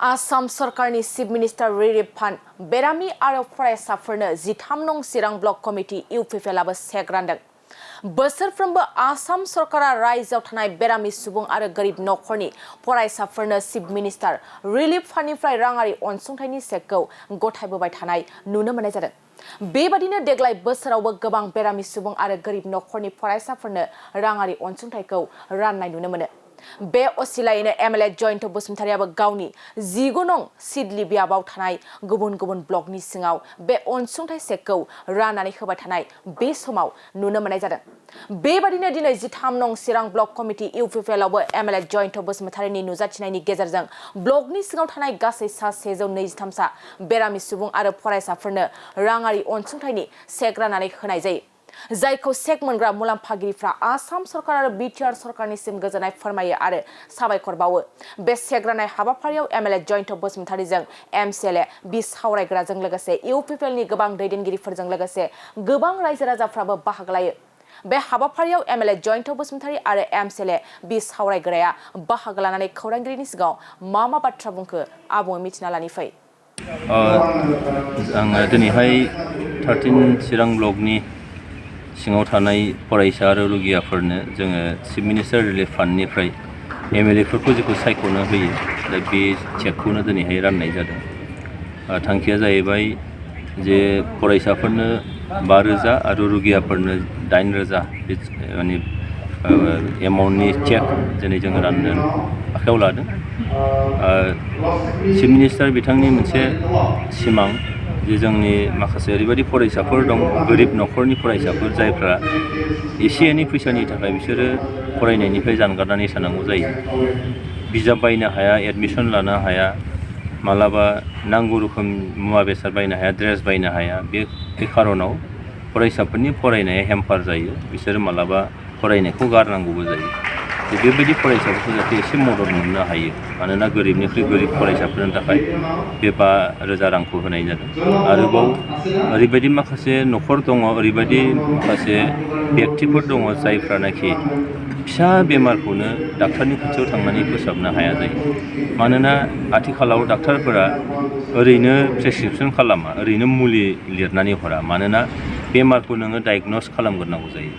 आसाम सरकारनि chief minister relief fund बेरामि आरो फरायसाफोरनो 13 नं चिरां ब्लक कमिटि UPPL आबो चेक रानदों। बोसोरफ्रोमबो आसाम सरकारा रायजोआव थानाय बेरामि सुबुं आरो गरिब नखरनि फरायसाफोरनो चिफ मिनिस्टार रिलिफ फान्डनिफ्राय राङारि अनसुंथाइनि चेकखौ गथायबोबाय थानाय नुनो मोननाय जादों। बेबादिनो देग्लाय बोसोरावबो गोबां बेरामि सुबुं आरो गरिब नखरनि फरायसाफोरनो राङारि अनसुंथाइखौ राननाय नुनो मोनो। बे असिलायैनो MLA जयन्त बसुमतारियाबो गावनि 15 नं सिडली बियाबाव थानाय गुबुन गुबुन ब्लकनि सिङाव बे अनसुंथाइ चेकखौ राननानै होबाय थानाय बे समाव नुनो मोननाय जादों। बेबादिनो दिनै 13 नं चिरां ब्लक कमिटि UPPL आवबो MLA जयन्त बसुमतारिनि नुजाथिनायनि गेजेरजों ब्लकनि सिङाव थानाय गासै सा 123 सा बेरामि सुबुं आरो फरायसाफोरनो राङारि अनसुंथाइनि चेक राननानै होनाय जायो। जायखौ चेक मोनग्रा मुलाम्फागिरिफ्रा आसाम सरकार आरो BTR सरकारनिसिम गोजोननाय फोरमायो आरो साबायखर बावो। बे चेक राननाय हाबाफारियाव MLA जयन्त बसुमतारिजों MCLA सावरायग्राजों लोगोसे UPPL नि गोबां दैदेनगिरिफोरजों लोगोसे गोबां रायजो राजाफ्राबो बाहागो लायो। बे हाबाफारियाव MLA जयन्त बसुमतारि आरो MCLA सावरायग्राया बाहागो लानानै खौरांगिरिनि सिगाङाव मा बाथ्रा बुंखो आबुङै मिथिना लानि फै। आङो दिनैहाय 13 चिरां ब्लकनि सिङाव थानाय फरायसा आरो रुगियाफोरनो जोङो चिफ मिनिस्टार रिलिफ फान्डनिफ्राय MLAफोरखौ जेखौ सायख'नो होयो दा बे चेकखौनो दिनैहाय राननाय जादों। थांखिया जाहैबाय जे फरायसाफोरनो 5,000 आरो रुगियाफोरनो 8,000 माने एमाउन्टनि चेक दिनै जोङो राननो आखायाव लादों। चिफ मिनिस्टार बिथांनि मोनसे सिमां जे जोंनि माखासे ओरैबायदि फरायसाफोर दं गोरिब नखरनि फरायसाफोर जायफ्रा एसे एनै फैसानि थाखाय बिसोरो फरायनायनिफ्राय जानगारनानै थानांगौ जायो। बिजाब बायनो हाया, एडमिसन लानो हाया, मालाबा नांगौ रोखोम मुवा बेसाद बायनो हाया, ड्रेस बायनो हाया। बे खारनाव फरायसाफोरनि फरायनाया हेम्पार जायो। बिसोरो मालाबा फरायनायखौ गारनांगौबो जायो। बेबायदि फरायसाफोरखौ जाहाथे एसे मदद मोननो हायो। मानोना गोरिबनिख्रुइ गोरिब फरायसाफोरनि थाखाय बे 5,000 रांखौ होनाय जादों। आरोबाव ओरैबायदि माखासे नखर दङ, ओरैबायदि माखासे व्यक्तिफोर दङ जायफ्रानाखि फिसा बेमारखौनो डाक्टारनि खाथियाव थांनानै फोसाबनो हाया जायो। मानोना आथिखालाव डाक्टारफोरा ओरैनो प्रेसक्रिपसन खालामा, ओरैनो मुलि लिरनानै हरा। मानोना बेमारखौ नोङो डायग्नोस खालामग्रोनांगौ जायो।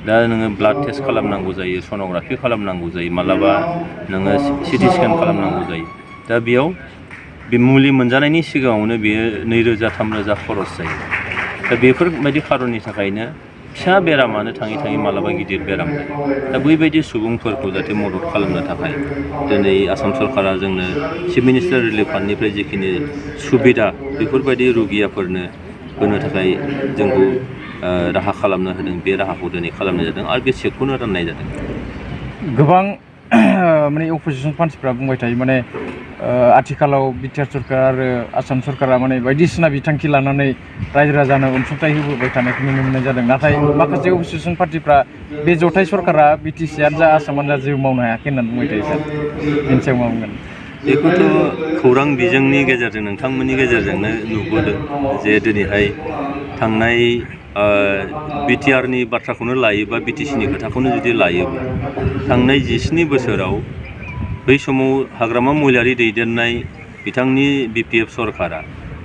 दा नोङो ब्लाड टेस्ट खालामनांगौ जायो, सन'ग्राफि खालामनांगौ जायो, मालाबा नोङो CT स्केन खालामनांगौ जायो। दा बेयाव बे मुलि मोनजानायनि सिगाङावनो बेयो 2,000-3,000 खरस जायो। दा बेफोरबायदि खारननि थाखायनो फिसा बेरामानो थाङै थाङै मालाबा गिदिर बेराम जायो। दा बैबायदि सुबुंफोरखौ जाहाथे मदद खालामनो थाखाय दिनै आसाम सरकारा जोंनो चिफ मिनिस्टार रिलिफ फान्डनिफ्राय जिखिनि सुबिदा बेफोरबायदि रुगियाफोरनो होनो थाखाय जोंखौ राहा खालामनो होदों। बे राहाखौ दिनै खालामनाय जादों आरो बे चेकखौनो राननाय जादों। गोबां माने अपोजिसन मानसिफ्रा बुंबाय थायो माने आथिखालाव BTR सरकार आरो आसाम सरकारा माने बायदिसिना बिथांखि लानानै रायजो राजानो अनसुंथाइ होबोबाय थानायखौ नुनो मोननाय जादों। नाथाय माखासे अपोजिसन पार्टिफ्रा बे जथाय सरकारा BTCआनो जा आसामानो जा जेबो मावनो हायाखै होननानै बुंबाय थायो सार। बेनि सायाव मा बुंगोन? बेखौथ' खौरां बिजोंनि गेजेरजों नोंथांमोननि गेजेरजोंनो नुबोदों जे दिनैहाय थांनाय BTRनि बाथ्राखौनो लायोबा BTCनि खोथाखौनो जुदि लायोब्ला थांनाय 17 बोसोराव बै समाव हाग्रामा महिलारि दैदेननाय बिथांनि BPF सरकारा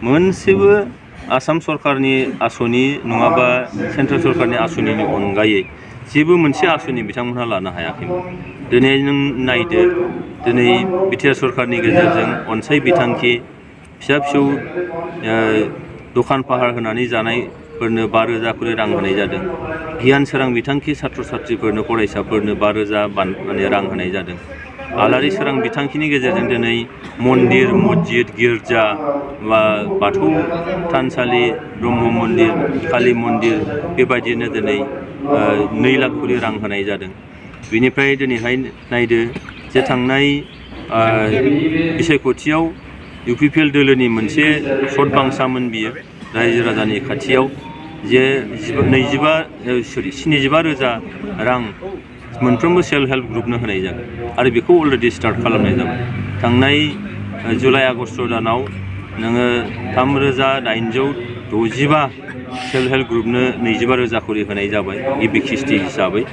मोनसेबो आसाम सरकारनि आसनि नङाबा सेन्ट्रेल सरकारनि आसनिनि अनगायै जेबो मोनसे आसनि बिथांमोनहा लानो हायाखैमोन। दिनै नों नायदो, दिनै BTR सरकारनि गेजेरजों अनसाय बिथांखि फिसा फिसौ दखान फाहार होनानै जानायफोरनो 5,000 खरि रां होनाय जादों। गियान सोरां बिथांखि सात्र साथ्रिफोरनो फरायसाफोरनो 5,000 माने रां होनाय जादों। आलारि सोरां बिथांखिनि गेजेरजों दिनै मन्दिर, मस्जिद, गिर्जा बा बाथौ थानसालि, ब्रह्म मन्दिर, कालि मन्दिर बेबायदिनो दिनै 2 लाख खरि रां होनाय जादों। बेनिफ्राय दिनैहाय नायदो जे थांनाय बिसायख'थियाव UPPL दोलोनि मोनसे सर्ट बांसामोन बियो रायजो राजानि खाथियाव जे 75,000 रां मोनफ्रोमबो सेल्फ हेल्प ग्रुपनो होनाय जागोन आरो बेखौ अलरेडि स्टार्ट खालामनाय जाबाय। थांनाय जुलाइ आगस्ट दानाव नोङो 3,865 सेल्फ हेल्प ग्रुपनो 25,000 खरि होनाय जाबाय गिबि किस्ति हिसाबै।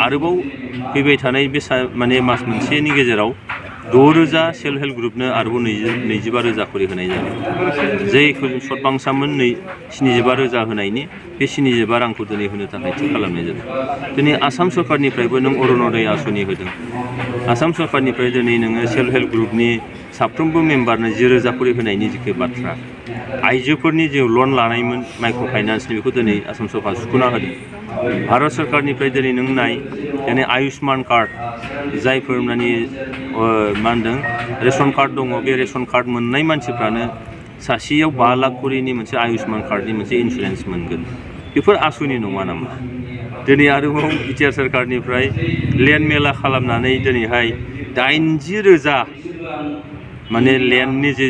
आरोबाव फैबाय थानाय बे माने मास मोनसेनि गेजेराव 6,000 सेल्फ हेल्प ग्रुपनो आरोबाव 25,000 खरि होनाय जादों जायखौ सर्ट बांसामोन 75,000 होनायनि बे 75 रांखौ दिनै होनो थाखाय थि खालामनाय जादों दिनै आसाम सरकारनिफ्रायबो नों अरुणोदय आसनि होदों आसाम सरकारनिफ्राय दिनै नोङो सेल्फ हेल्प ग्रुपनि साफ्रोमबो मेम्बारनो 10,000 खरि होनायनि जिखि बाथ्रा आइजोफोरनि जे लन लानायमोन माइक्र' फाइनान्सनि बेखौ दिनै आसाम सरकार सुख'ना होदों भारत सरकारनिफ्राय दिनै नों नाय दिनै आयुष्मान कार्ड जायफोर माने मा होनदों रेशन कार्ड दङ बे रेशन कार्ड मोननाय मानसिफ्रानो सासेयाव 5 लाख खरिनि मोनसे आयुष्मान कार्डनि मोनसे इन्सुरेन्स मोनगोन बेफोर आसनि नङा नामा दिनै आरोबाव बिटिआर सरकारनिफ्राय लेन्ड मेला खालामनानै दिनैहाय 80,000 माने लेन्डनि जे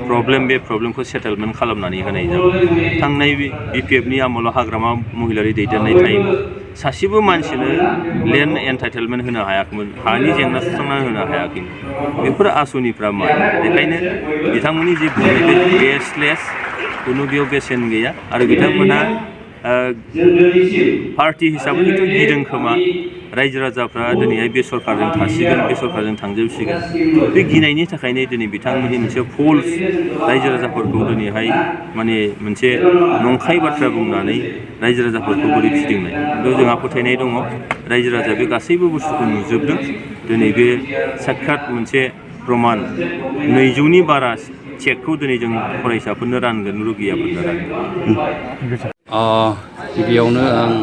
प्रब्लेम बे प्रब्लेमखौ सेटेलमेन्ट खालामनानै होनाय जाबाय थांनाय बिपिएफनि आमोलाव हाग्रामा महिलारि दैदेननाय टाइमाव सासेबो मानसिनो लेन्ड एन्टाइटेलमेन्ट होनो हायाखैमोन हानि जेंना सुस्रांना होनो हायाखैमोन बेफोर आसनिफ्रा मा बेखायनो बिथांमोननि जे बुंनाय बे बेसलेस खुनु बेयाव बेसेन गैया आरो बिथांमोना पार्टि हिसाबै हयथ' गिदों खोमा रायजो राजाफ्रा दिनैहाय बे सरकारजों थासिगोन बे सरकारजों थांजोबसिगोन बे गिनायनि थाखायनो दिनै बिथांमोननि मोनसे फल्स रायजो राजाफोरखौ दिनैहाय माने मोनसे नंखाय बाथ्रा बुंनानै रायजो राजाफोरखौ बोरै फिदिंनाय बेयाव जोंहा फोथायनाय दङ रायजो राजाया बे गासैबो बुस्थुखौ नुजोबदों दिनै बे साक्षात मोनसे प्रमान 200नि बारा चेकखौ दिनै जों फरायसाफोरनो रानगोन रुगियाफोरनो रानगोन गिबियावनो आं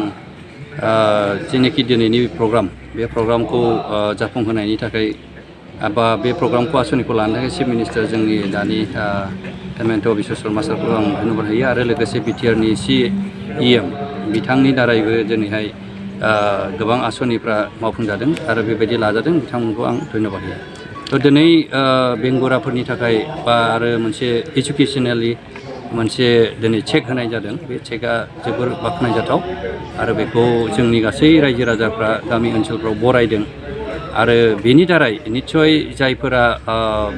जेनोखि दिनैनि प्रग्राम बे प्रग्रामखौ जाफुंहोनायनि थाखाय बा बे प्रग्रामखौ आसनिखौ लानो थाखाय चिफ मिनिस्टार जोंनि दानि हेमन्त बिश्व शर्मा सारखौ आं धन्यबाद होयो आरो लोगोसे बिटिआरनि CEM बिथांनि दारैबो दिनैहाय गोबां आसनिफ्रा मावफुंजादों आरो बेबायदि लाजादों बिथांमोनखौ आं धन्यबाद होयो थ' दिनै बेंगुराफोरनि थाखाय बा आरो मोनसे एजुकेसनेलि मोनसे दिनै चेक होनाय जादों बे चेकआ जोबोर बाख्नायजाथाव आरो बेखौ जोंनि गासै रायजो राजाफ्रा गामि ओनसोलफ्राव बरायदों आरो बेनि दारै निस्सय जायफोरा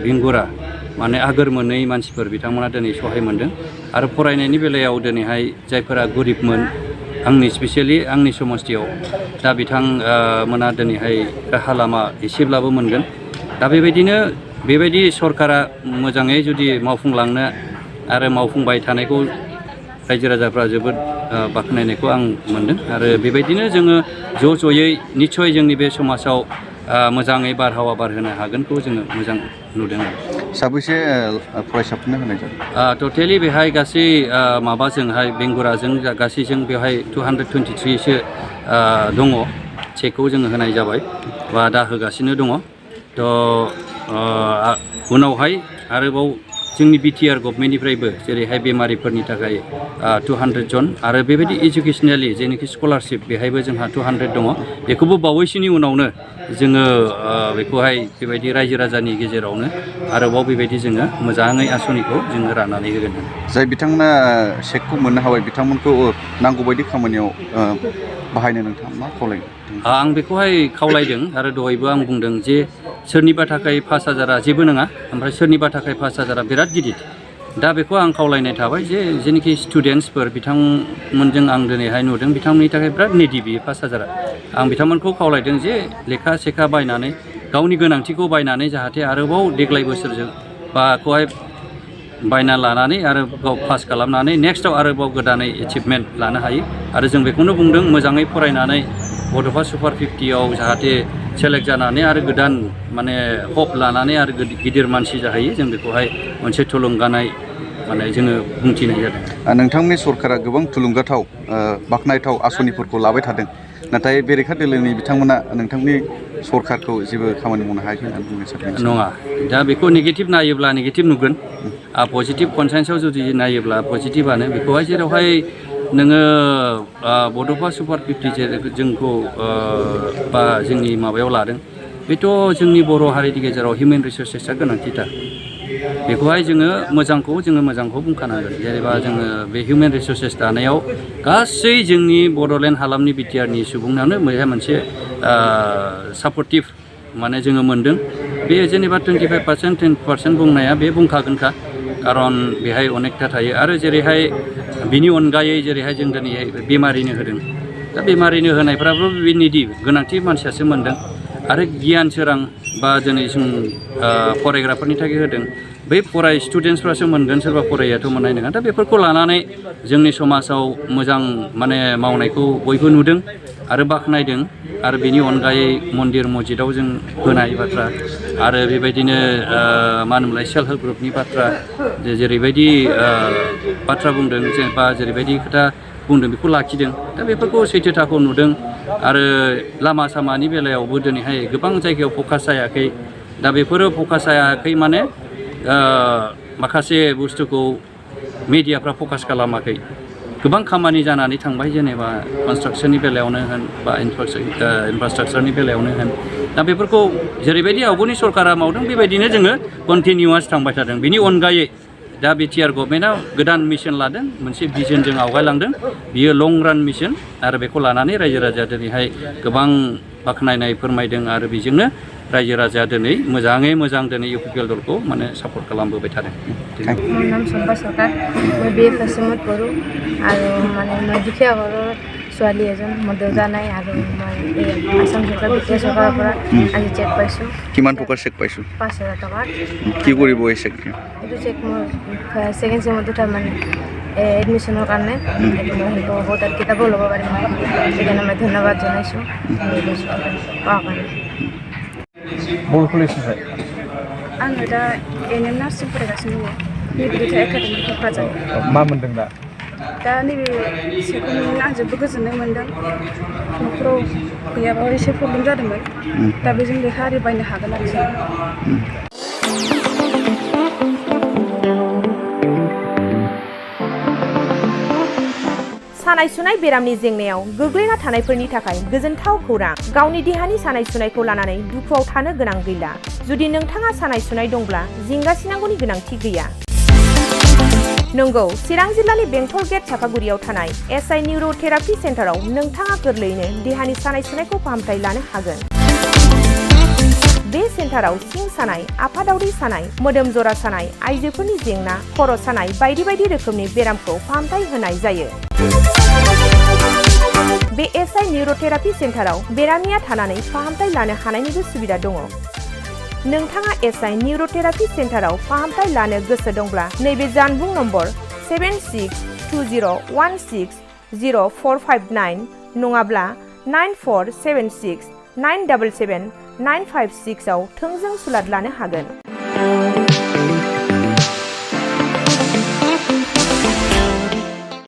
बेंगुरा माने आगोर मोनै मानसिफोर बिथांमोना दिनै सहाय मोनदों आरो फरायनायनि बेलायाव दिनैहाय जायफोरा गोरिबमोन आंनि स्पेसियेलि आंनि समस्थियाव दा बिथांमोना दिनैहाय राहा लामा एसेब्लाबो मोनगोन दा बेबायदिनो बेबायदि सरकारा मोजाङै जुदि मावफुंलांनो आरो मावफुंबाय थानायखौ रायजो राजाफ्रा जोबोद बाख्नायनायखौ आं मोनदों आरो बेबायदिनो जोङो ज'यै निस्सय जोंनि बे समाजाव मोजाङै बारहावा बारहोनो हागोनखौ जोङो मोजां नुदों साबैसे फरायसाफोरनो होनाय जादों टटेलि बेहाय गासै माबाजोंहाय बेंगुराजों गासैजों बेवहाय 223सो दङ चेकखौ जोङो होनाय जाबाय बा दा होगासिनो दङ थ' उनावहाय आरोबाव जोंनि बिटिआर गभर्नमेन्टनिफ्रायबो जेरैहाय बेमारिफोरनि थाखाय 200 जन आरो बेबायदि एजुकेसनेलि जेनोखि स्कलारशिप बेहायबो जोंहा 200 दङ बेखौबो बावैसोनि उनावनो जोङो बेखौहाय बेबायदि रायजो राजानि गेजेरावनो आरोबाव बेबायदि जोङो मोजाङै आसनिखौ जोङो राननानै होगोन जाय बिथांमोना चेकखौ मोननो हाबाय बिथांमोनखौ नांगौबायदि खामानियाव बाहायनो नोंथाङा मा खावलायगोन आं बेखौहाय खावलायदों आरो दहायबो आं बुंदों जे सोरनिबा थाखाय 5,000 जेबो नङा ओमफ्राय सोरनिबा थाखाय 5,000 बिराद गिदिर दा बेखौ आं खावलायनाय थाबाय जे जेनोखि स्टुडेन्टसफोर बिथांमोनजों आं दिनैहाय नुदों बिथांमोननि थाखाय बिराद निडि बियो 5,000 आं बिथांमोनखौ खावलायदों जे लेखा सेखा बायनानै गावनि गोनांथिखौ बायनानै जाहाथे आरोबाव देग्लाय बोसोरजों बाखौहाय बायना लानानै आरो गाव पास खालामनानै नेक्स्टआव आरोबाव गोदानै एचिभमेन्ट लानो हायो आरो जों बेखौनो बुंदों मोजाङै फरायनानै बड'फा सुपार 50आव जाहाथे सेलेक्ट जानानै आरो गोदान माने हप लानानै आरो गिदिर मानसि जाहैयो जों बेखौहाय मोनसे थुलुंगानाय माने जोङो बुंथिनाय जादों नोंथांनि सरकारा गोबां थुलुंगाथाव बाख्नायथाव आसनिफोरखौ लाबाय थादों नाथाय बेरेखा दोलोनि बिथांमोना नोंथांनि सरकारखौ जेबो खामानि मावनो हायाखै होननानै बुंनो सानदों नङा दा बेखौ नेगेटिभ नायोब्ला नेगेटिभ नुगोन पजिटिभ कनसाइन्सआव जुदि नायोब्ला पजिटिभआनो बेखौहाय जेरावहाय नोङो बड'फा सुपार 50 जोंखौ बा जोंनि माबायाव लादों बेथ' जोंनि बर' हारिनि गेजेराव हिउमेन रिसर्सेसआ गोनांथिथार बेखौहाय जोङो मोजांखौ बुंखानांगोन जेनेबा जोङो बे हिउमेन रिसर्सेस दानायाव गासै जोंनि बड'लेण्ड हालामनि बिटिआरनि सुबुंनानो मोनसे सापर्टिभ माने जोङो मोनदों बे जेनेबा 25% 10% बुंनाया बे बुंखागोनखा खारन बेहाय अनेकथा थायो आरो जेरैहाय बिनि अनगायै जेरैहाय जों दिनैहाय बेमारिनो होदों दा बेमारिनो होनायफ्राबो बे निडि गोनांथि मानसियासो मोनदों आरो गियान सोरां बा दिनै जों फरायग्राफोरनि थाखाय होदों बै स्टुडेन्टसफ्रासो मोनगोन सोरबा फरायैयाथ' मोननाय नङा दा बेफोरखौ लानानै जोंनि समाजाव मोजां माने मावनायखौ बयबो नुदों आरो बाख्नायदों आरो बेनि अनगायै मन्दिर मस्जिदाव जों होनाय बाथ्रा आरो बेबायदिनो मा होनोमोनलाय सेल्फ हेल्प ग्रुपनि बाथ्रा जेरैबायदि बाथ्रा बुंदों जेनेबा जेरैबायदि खोथा बुंदों बेखौ लाखिदों दा बेफोरखौ सैथोथाखौ नुदों आरो लामा सामानि बेलायावबो दिनैहाय गोबां जायगायाव फकास जायाखै दा बेफोरो फकास जायाखै माने माखासे बुस्थुखौ मिडियाफ्रा फकास खालामाखै गोबां खामानि जानानै थांबाय जेनेबा कनस्ट्राक्सननि बेलायावनो होन बा इनफ्रास्ट्राक्चारनि बेलायावनो होन दा बेफोरखौ जेरैबायदि आवगोलनि सरकारा मावदों बेबायदिनो जोङो कन्टिनिउवास थांबाय थादों बिनि अनगायै दा बिटिआर गभर्नमेन्टआ गोदान मिशन लादों मोनसे भिजनजों आवगायलांदों बियो लं रान मिशन आरो बेखौ लानानै रायजो राजाया दिनैहाय गोबां बाख्नायनाय फोरमायदों आरो बेजोंनो रायजो राजाया दिनै मोजाङै मोजां दिनै UPPL दलखौ माने सापर्ट खालामबोबाय थादों। মোৰ নাম চম্পা চৰকাৰ মই BA ফাৰ্ষ্ট চেমত পঢ়োঁ আৰু মানে মই দুখীয়া ঘৰৰ ছোৱালী এজন মোৰ দেউতা নাই আৰু মই এই আসাম চৰকাৰ বিটিআৰ চৰকাৰৰ পৰা আজি চেক পাইছোঁ। কিমান টকাৰ চেক পাইছোঁ? 5,000 টকাৰ। কি কৰিব এই চেক? এইটো চেক মোৰ ছেকেণ্ড চেমত উঠাৰ মানে এডমিশ্যনৰ কাৰণে এইটো মই হেল্প হ'ব তাত কিতাপো ল'ব পাৰিম মই সেইকাৰণে মই ধন্যবাদ জনাইছোঁ পোৱাৰ কাৰণে। बबे कलेजनिफ्राय? आङो दा NM नार्सिं फरायगासिनो दङ नैबे दुथा एकाडेमि क'क्राझार। मा मोनदों दा? दा नैबे सेखौ मोननानै आं जोबोद गोजोननाय मोन्दों न'खराव गैयाबा एसे प्रब्लेम जादोंमोन दा बेजों लेखा आरि बायनो हागोन आरो जों। सानाय सुनाय बेरामनि जेंनायाव गोग्लैना थानायफोरनि थाखाय गोजोनथाव खौरां गावनि देहानि सानाय सुनायखौ लानानै दुखुआव थानो गोनां गैला जुदि नोंथाङा सानाय सुनाय दंब्ला जिंगासिनांगौनि गोनांथि गैया नंगौ चिरां जिल्लानि बेंटल गेट चापागुरियाव थानाय SI निउर'थेरापि सेन्टाराव नोंथाङा गोरलैयैनो देहानि सानाय सुनायखौ फाहामथाय लानो हागोन बे सेन्टाराव सिं सानाय आफादावरि सानाय मोदोम जरा सानाय आइजोफोरनि जेंना खर' सानाय बायदि बायदि रोखोमनि बेरामखौ फाहामथाय होनाय जायो बे SI निउर'थेरापि सेन्टाराव बेरामिया थानानै फाहामथाय लानो हानायनिबो सुबिदा दङ नोंथाङा SI निउर'थेरापि सेन्टाराव फाहामथाय लानो गोसो दंब्ला नैबे जानबुं नम्बर 7620160459 नङाब्ला 9476977956 आव थोंजों सुलाद लानो हागोन